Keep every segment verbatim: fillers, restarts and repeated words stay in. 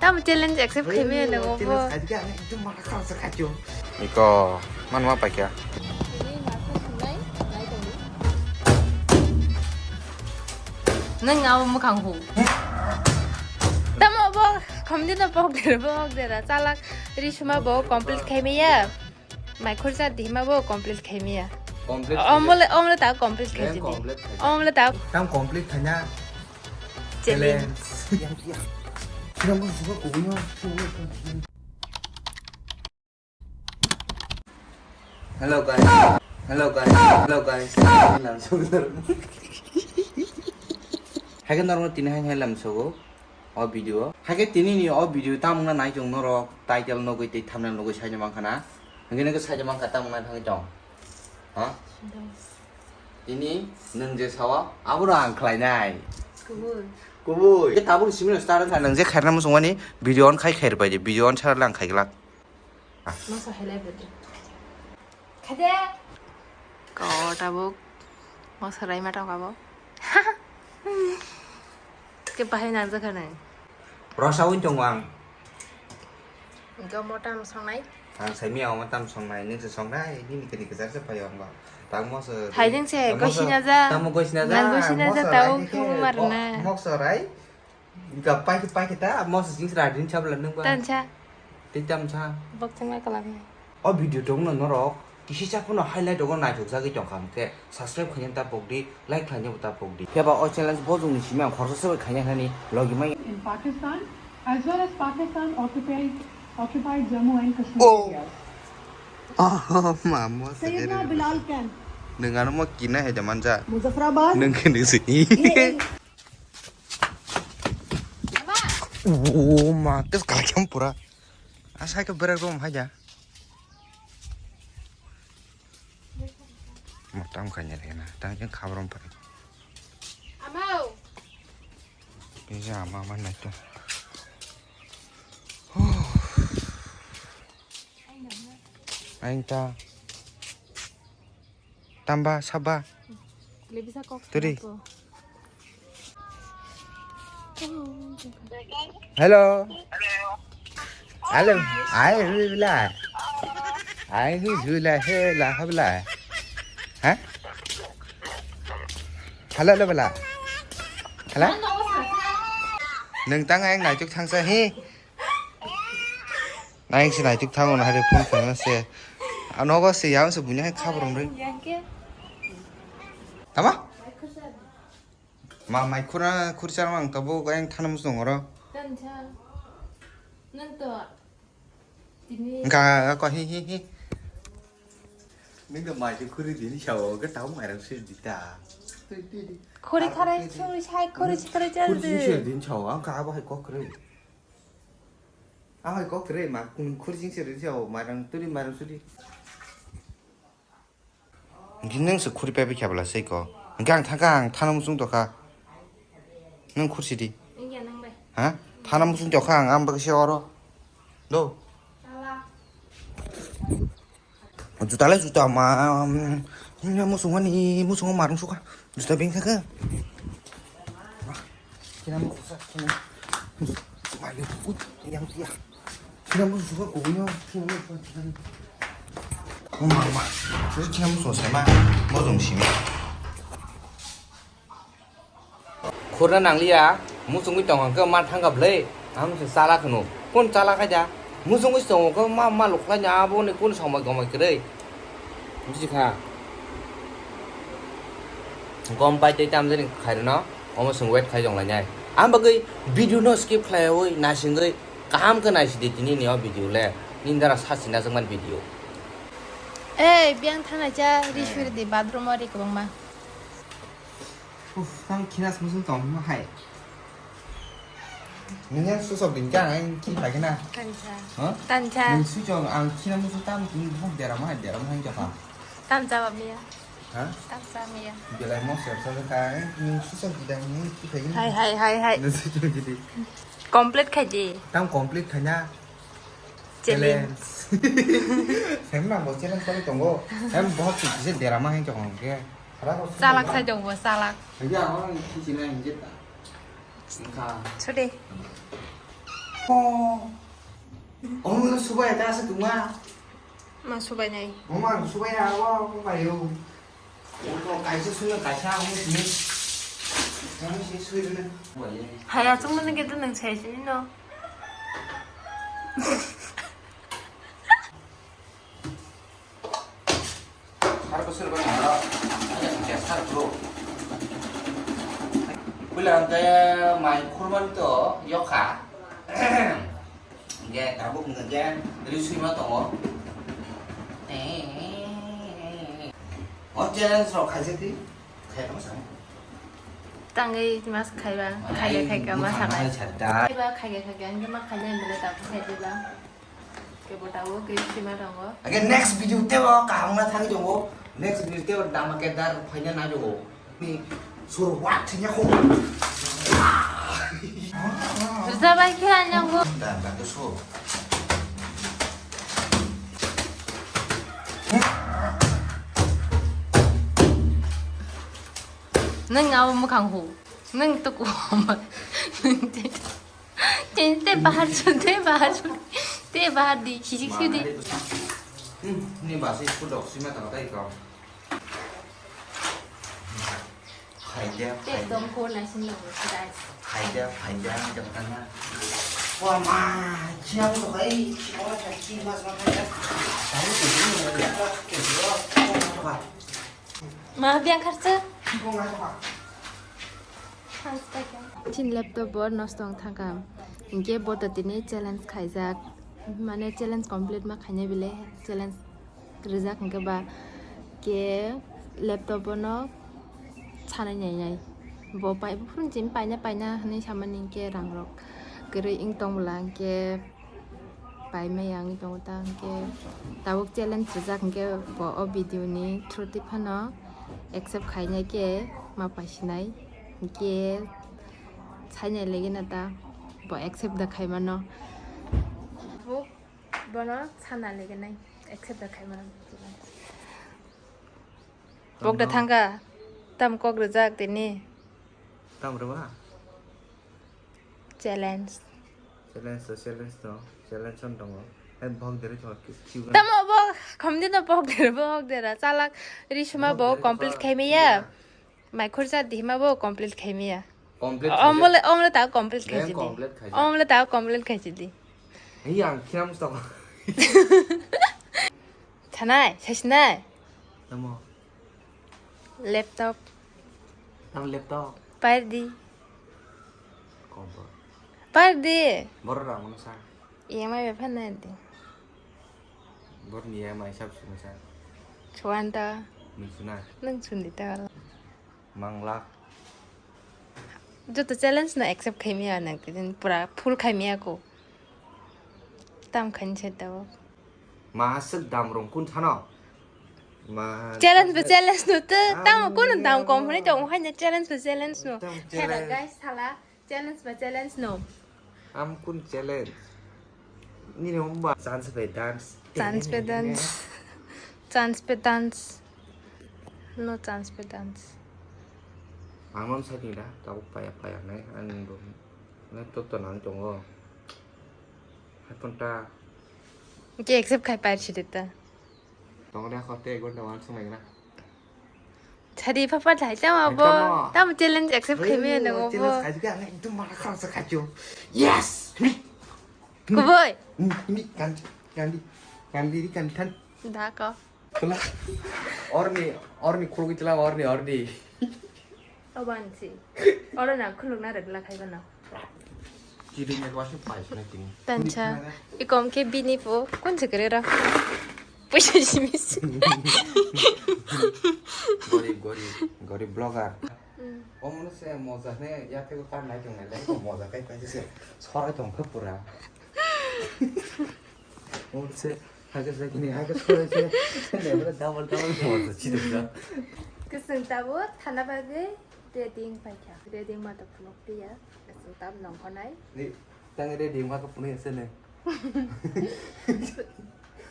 Ang challenge accept khaimaya nang obo. Challenge khaidi khe ang ekdom mata khoroksa khaio. Iko, manma paikha. Nang abo mukhang hu. Tamo bo, khomdi no pok dera, pok dera. Chalak ri suma bo complete khaimaya. Mai khorsa dihima bo complete khaimaya. Complete khaimaya. Omole, omole ta complete khaimaya. Complete khaimaya. Omole ta. Tam complete khaina. Challenge. Challenge. Hello guys. Hello guys. Hello guys. Haikhe norokno tini hai hai lamsogo o video. Haikhe tini ni o video tamungna naichung norok title nugui tei thumbnail nugui saina mankha na. Hingke nugui saina mankha tamungna thangwi tong. Ha? Tini nwng je sawa, abono ang khlainai. Kubui. Kubui. Ke tabuk simi no start wngkha, nwng je khairna muchungmani video on khai khair pai di, video on sara lang khai glak. Masa helai bede. Khade. Ko tabuk. Masa rai ma tong kabo. Ke bahai nang jakha nai. Rosa win tong ang. Go mo tam songnai. Ang sai mi amo tam songnai, ning se songnai, nini kini kejar se payo ang ba. Tang mo se. Hai ning se, tang mo se, goisina ja. Tang mo goisina ja. Nang goisina ja, mo se tau rai ni ke, khungu mar mo, na. Mo se rai. Ga pai ke, pai ke ta, mo se jing se ra din chap la nung ba. Tan cha. Tin tam cha. Bok chang ma kalam. O video tongno norok kisi cha phano highlight rogo naithok jagwi tongkha, hwnkhe subscribe khaina ta pokdi, like khlaina bo ta pokdi. Phiya ba o challenge bo jongni simi ang khoroksa se bai khaina hinani logi mai. In Pakistan, as well as Pakistan occupied, occupied Jammu and Kashmir Oh. areas. Oh, mamo, Sayyidina Bilal camp. Nwng ano mo kina hai da manja. Muzaffarabad. Nwng khe nisi. Ye ek Oh, ma, kes kalkyam pura. Asa ke berek rom hai da. Mo tam kanya le na, tang jeng khabrom pai. Amau. Bisa ama mana itu. Aing ta. Tamba, saba. Lebisa kok Turi. Saba ko. Hello. Hello. Ai, hui bila. Ai, hui, hui la, he la, ha bila. Ha? Hello, hello, bila. Hello? Nung tang ang naituk thangsa, he. Nang si naituk thango na hari phone khaina se. Ano go se yang se bunya hai khabar rom ri. Yang ke? Tama? Mai khursa. Ma mai khura khursa mang tabo go yang thanam song oro. Tancha. Nang to. Tini. Ga ko hi hi hi. Nung to mai khuri dini sao ga tau mai ram sir dita. Khuri kharai suri sai khuri chitrai chal. Khuri sir din sao ang ka ba hai ko khuri. Ahoi kok re ma, khurjing se rinse o, mairang turi, mairang suri. Hingke nung se khuri pepe khe bwla se ko. Hingke ang thangka, ang thana muchung tokha. Nung khursi di. Wngya nang bai. Ha? Thana muchung tokha ang, ang bagwi se oro. Do. Chala. Juta le juta ma, um, muchungo ni, muchungo marung suka. Juta beng saka. Kina muchung sa, kina. Mayo, yang sia. Kina muchung suka kuyo, kina muchung suka. Oh mama, kina muchung sama, muchung simi. Khurna nangliya, muchungwi tong hwnkhe ma thangkha bwlwi, ang se chalak hwno. Kun chalak hai da? Muchungwi tong hwnkhe ma, ma lukhlai ni abo ni kun somoi gomoi kwrwi. Buji kha. Gom pai tei tamjani khairokno, omo chwng wait khai tonglainai. Ang bagwi video no skip khlaiwi naisingwi kaham khe naisidi tini ni o video le. Nini dara sachi najwkmani video. Ei, biyang thangnaisa ri suri di bathroom o ri kwbangma. Uff, tamo khina se muchung tong hwnma hai. Nini ang susok din khe ang ang khe phai khe na. Tansa. Ha? Tansa. Nung sui chong ang khina muchung tam tini buk derama hai derama hai jokha. Tam chaba miya. Ha? Tam chaba miya. Belai mo sep sa kha ang nung susok din ang nung khe phai khe na. Hai, hai, hai, hai. Nung sui chong di. Complete khai di. Tam complete khai na. Challenge. Sem nang bo challenge kali tongo. Em bohok kisa derama hai jokha hwnkhe. Chalak sai dong bo, chalak. Hingke ang oro kisi nai hingke ta. Wngkha. Sode. Oh. Omo no subai ta se tuma. Ma subai nai. Omo ang subai na abo ko bai yo. Ko kaisa suna kaisa ang ni. Ang si sui na. Haya chung mana kita nang sai sini no. Sar bwswr bwswr aro, ya, sar bro. Puila hwnkhe mai khurmani to yokha. Hwnkhe tabuk hwnkhe ri swima tongo. O challenge rok khaijak di. Khaijak ma sano. Tangwi mas khaiba, khaiya khaika ma sanai. Khaiba khaika khaika hwnkhe ma khainai bwle tabuk khaijak ba. Kebo tabuk khe sima tongo. Again, next video tebo kaham na thangwi tongo. Next video tebo dama kedar phaina nai tongo. Ni sur wat thanya ko. Rwjabai khe anyango. Da da ke so. Nwng abo mwkhang hu. Nwng tuku. Nwng te. Te, te bahar chu, te bahar chu, te bahar di, hijik sidi. Hmm, ni basi pudok sima tang tai ko. Phaida, te phaida. Dom ko na sini, guys. Phaida, phaida, jam kana. Wa ma, chiang to kai, chiang to kai, chiang mas ma kai. Tadi tu ni, ya, ke, ya, ke, ya. Ma biang kharcha. Chin laptop bo nosto wng thangkha. Hinkhe bo to tini challenge khaijak. Mane challenge complete ma khainai bile challenge rijak hinkhe ba ke laptop bono sanai nainai. Bo pai, phuru chini paina paina hinui samani hinkhe rangrok kwrwi wng tong bwla hinkhe. Paimaya wngwi tongo ta, hinkhe tabuk challenge rijak, hinkhe bo o video ni through twi phano accept khainai khe ma paisinai, hinkhe sainai lagi na ta bo accept da khaimano. Bo bono sana lagi nai accept da khaimano. Bok da thangka tam kok rijak tini. Tam rwma? Challenge. Challenge to challenge to, challenge on tongo. Hai bok dere to ki, ki. Tamo bo khomdi no bok dere, bok dere. Chalak risuma bo complete khai maya. Mai khurja dihima bo complete khai maya. Complete khai. Omole, omole ta complete khai jidi. Omole ta complete khai jidi. Hai ang khiam to. Thanai, sasinai. Tamo. Laptop. Tam laptop. Pardi. Kompor. Pardi. Boro rang mano sa. E M I be phan nai di. Bor ni E M I sab sung sa. Chuan ta. Nung suna. Nung sundi ta wala. Manglak. Joto challenge no accept khai maya nang tin pura full khai maya ko. Tam khain se ta. Masuk dam rong kun thano. Ma challenge ba challenge no te. Tamo kun dam kom hone tong hanya challenge ba challenge no. Hello guys, sala challenge ba challenge no. Am kun challenge. Ni no ba chance pe dance. Chance pe dance. Chance pe dance. No chance pe dance. Ang mam sa kini da, tau paya paya nai ang bo. Na to to nang tongo. Hai phone ta. Ke accept khai pai si ta. Tong le khote gon da wan sung na. Chadi papa thai tamo bo. Tamo challenge accept khai me no bo. Challenge khai ke ang ekdom mara khang sa khai jo. Yes. Kuboi. Ni kan kan di kan di kan than. Da ko. Kula. Orni orni khulugwi tla orni orni. Obansi. Oro na khuluk na rwgla khai bana. Chiri ne kwasi pai sna tini. Tancha. Ikom ke bini po kun se kre ra. Puisa simis. Gorib gorib gorib blogger. Omo se moja ne ya ke kar nai tong nai le moja kai pai se sorai tong khe pura. Omo se Haikhe se kini haikhe soi se. Lebra double double mo to chidok da. Kwswng tabuk thana bagwi ready wng paikha. Ready wngma to phunuk tiya. Kwswng tab nongkhornai. Ni tang ready wngma khe phunuk se ne.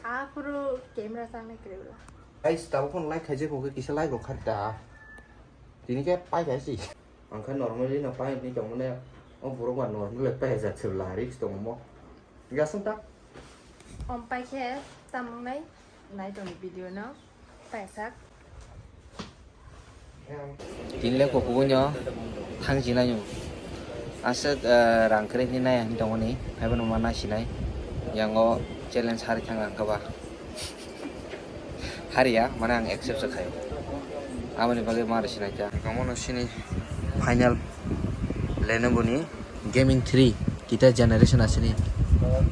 Aphuru camera changnai kwrwi bwla. Guys, tabuk phone like khaijak khe kisa like rok kharta. Tini khe paikha si. Ang khe normally no pai ni tongmani. O borok ba normal pai hajar chwla risk tongo mo. Gasung ta. Om pai khe tamung nai, nai tong video no. Paisak. Tini le kukugo no thang sinai no. Aswk, eh, rang kwrwi hinwi nai hinwi tongmani, haibo no ma nai sinai. Yango challenge hari thang ang kaba. Hariya, mane ang accept se khayo. Aboni bagwi ma rw sinai ta. Omo no sini final Lenovo ni Gaming three, kita generation asini.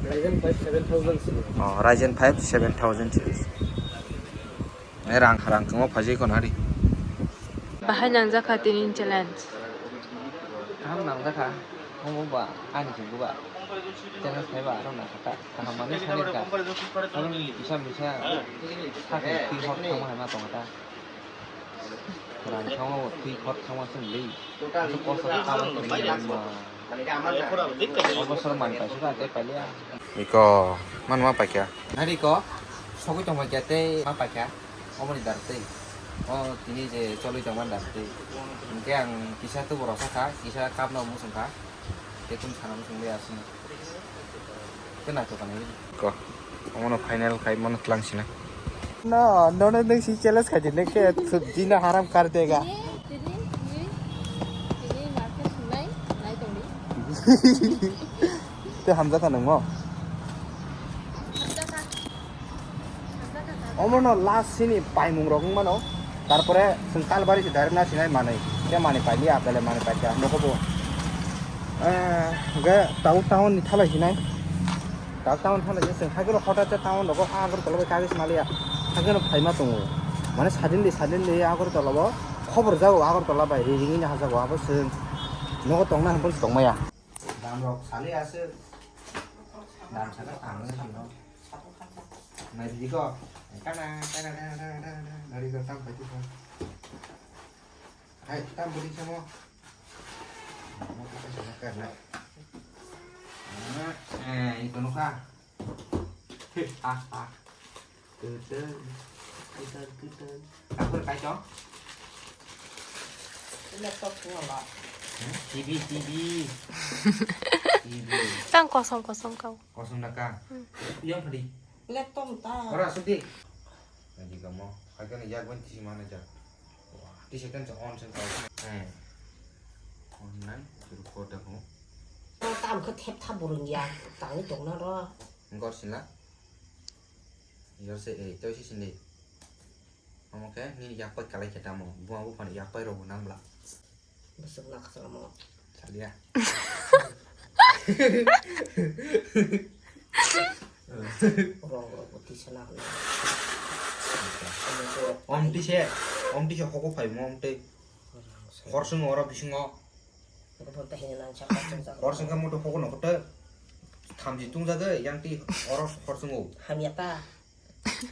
Ryzen five seven thousand series. Oh, Ryzen five seven thousand series. Eh, rang, rang kwma phaji kono hari. Bahai nangjakha tini challenge. Kaham nangjakha, omo ba, ani se buba. Challenge khaiba, aro nangkha ta. Kaham mani sani ka. Aro ni kisa misa, sakni twi hot thangma hai ma tongo ta. Rang thangma bo twi hot thangma se li. Aswk kosa kha tabuk tongmani ma. Obo soro mani paisukha tei pailiya. Iko, mano ma paikha. Nari ko, sogwi tongma kya tei ma paikha. Omoni dar tei. O tini je cholwi tongma dar tei. Hwnkhe ang kisa tubo rwsa kha, kisa cup no muchung kha. Tei kung sana muchung le aswk. Kena to kanai. Ko. Omono final khai mano tlang sina. No, no, no, no, si challenge khai de, ne ke, dina haram kar dega. Tini, tini, tini, tini market sunai, nai tongdi. Te hamjaka nangmo. Hamjaka. Hamjaka, hamjaka. Omono last sini paimung rok wngmano. Tarpore chwng Kalbari se direct na sinai manwi. Khe manwi pailiya, bele manwi paikha, nogo bo. Eh, hwnkhe tabuk town ni thalai sinai. Tabuk town thalai se chwng haikhe hothat se town rogo Agartala bai kagis maliya. Haikhe no phaima tongo. Mane suddenly, suddenly Agartala bo khobor jago, Agartala bai ri ringini hajago abo chwng nogo tongna hwnkhai se tongmaya. Dam rok sali aswk. Dam saka tangwi sino. Nai di ko. Kana, kana, kana, kana, kana, kana. Nari ko tam pai ko. Hai, tam budi samo. Mo ka sa ka na. Eh, ito no ka. Ah, ah. Kutung, kutung, kutung. Kapur kai chong? Laptop sing apa? Hmm? T V, T V. T V. Kang kosong kosong kau. Kosong na kang. Hmm. Yang tadi. Laptop ta. Ora sudi. Nanti kamu. Kagak ni jagoan di mana aja. Wah, di second on sen kau. Hmm. Online, suruh kode kamu. Tam khe thep thap bo rwngya, tangwi tongna ro. Gor sila. Yor se, eh, toi si sindi. Omo khe nini yak pai kalai khe tamo. Buma buphani yak pai rok bo nang bla. Bwswk nakha sala mo. Salia. Rong rok bo tisa na hwnwi. Om tise, om tise hoko phai mo om tei. Rong se. Hor swngo oro bisingo. Hor swngo moto hoko no koto. Thamji tungjago yang ti oro hor swngo. Hamya ta.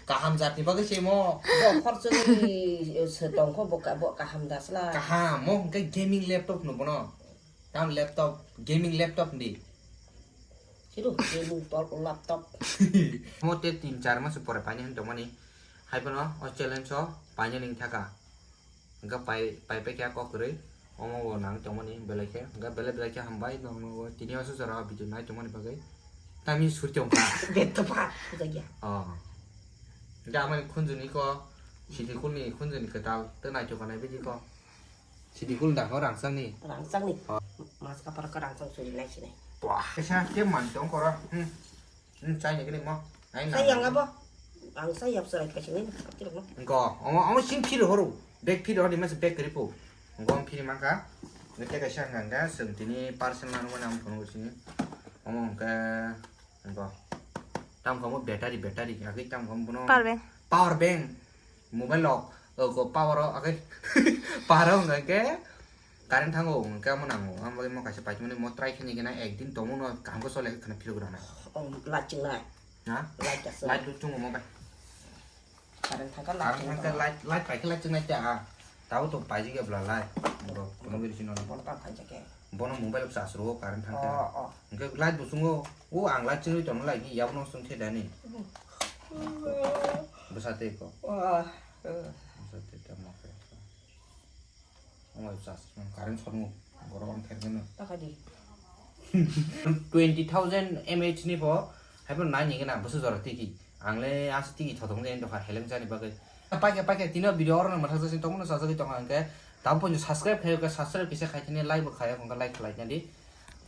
Kaham jatni bagwi se mo. Bo khorchoni se tongkho bo ka-, bo kaham dasla. Kaham mo hwnkhe gaming laptop no bono. Tam laptop, gaming laptop di. Hiru gaming tol laptop. Mo te tin char mas pore paini hwn tongmani. Hai bono o challenge o paini ning thaka. Hwnkhe pai, pai paikha kok kwrwi, omo bo nang tongmani belai khe, hwnkhe belai belai khe hambai nokno bo tini o sujaro video nai tongmani bagwi. Tamni suri tongkha. Betha pha, bujagya. Oh. Hwnkhe amani khunjuni ko, Sidikulni khunjuni kwtal, tei naithok kha nai bidi ko. Sidikul da ho rangchakni? Rangchakni. Oh. Mas kapar ka rangchak suri nai sinai. Wah, kaisa khe man tong koro. Hmm. Nwng chai nai khe mo? Ai na. Chai yang abo. Ang chai yap chwrai kaisa nai kapti rok no. Go, omo, omo sing phir horo. Bag phir horo ni masa bag kri po. Go, ang phir mangka. Nge teka siya nga nga, seng tini parcel na nungwa nam phone sini. Omo hwnkhe, go. Tam kamu battery, battery. Agwi tam kamu bono. Power bank. Power bank. Mobile lock. Oh, go power o, agwi. Power o hwnkhe. Current thango, hwnkhe amo nango. Amo bagwi mo kaisa paithakmani mo try khaini gana ekdin tongmano kaham khe chole kheno phirok rwnai. Oh, light chingnai. Ha? Light aswk. Light bo chungo mo bai. Current thangkha light chingkha. Current thangkhe light, light paikhe light chingnai ta ha. Tabo to paijak ya bwla light. Bo phone biri sino. Bono tam khaijak ya. Bono mobile charge rwo current thangkhe. Oh, oh. Hwnkhe light bo chungo. O ang light chingwi tongno light ni yakno chwng khe dani. Hmm. Bwsa tei ko. Oh, oh. Bwsa tei tamo khe. Omo charge, current short mo, borok ang kher khe no. Takha di. Twenty thousand mAh ni pho haibo nai ni gana bwswk jora tiki. Ang le asa tiki thothong de dokha heleng jani bagwi. Paikha, paikha, tino video oro no mwthakjak sing tongmano sajagwi tongo hwnkhe. Tamo poino subscribe khayo khe subscribe kisa khai thani like bo khayo hwnkhe like khlai nadi.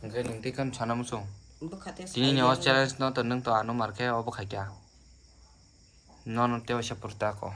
Hwnkhe nwng tei khan sana muchung. Bwkha te tini ni o challenge no to nwng to ano mar khe obo khai kya. Nono tei waisa purta ko.